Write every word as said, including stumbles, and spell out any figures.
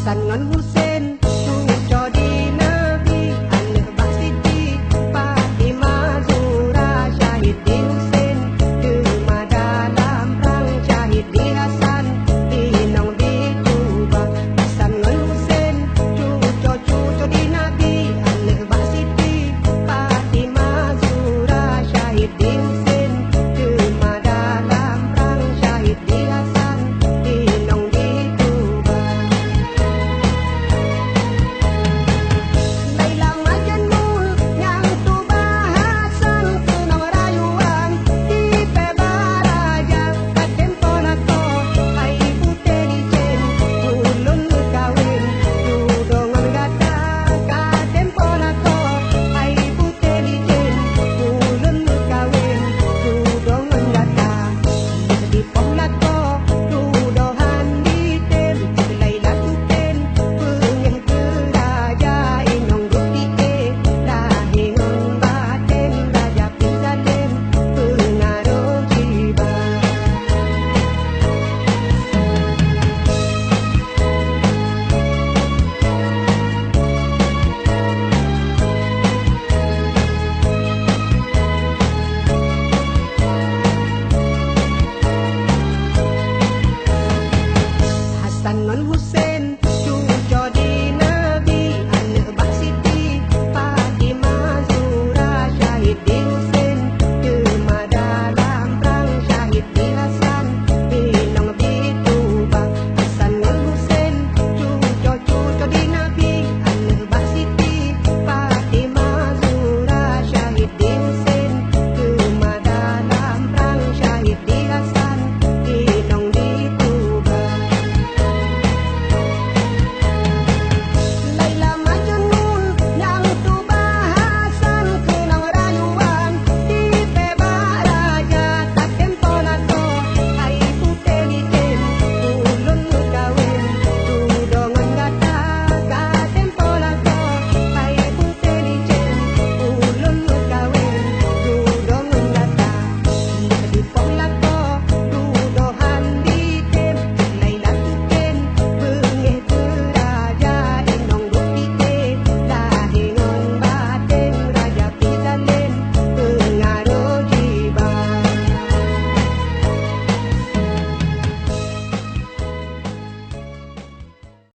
Hasan ngon Husein, cuco di Nabi, aneuk bak Siti Fatimah Zuhra, syahid di Husein, teuma dalam prang, syahid di Hasan, inong di Kuba. Hasan ngon Husein, cuco-cuco di Nabi, aneuk bak Siti Fatimah Zuhra, syahid di Husein, teuma dalam prang, syahid di Hasan, inong di Kuba. Laila Majnun nyang tuba Hasan keunong rayuan, di pé baraja ka tempo lakoe, hai putéh licén, ulôn meukawen, dudoe ngon gata ka tempo lakoe, hai putéh licén, ulôn meukawen, dudoe ngon gata. Dipoh lakoe, dudoe han jitem, cit Laila tupen, beungéh keu raja inong geuti-e, lahé ngon baten raja pih saleuem, peungaroh jiba. Hasan ngon Husein,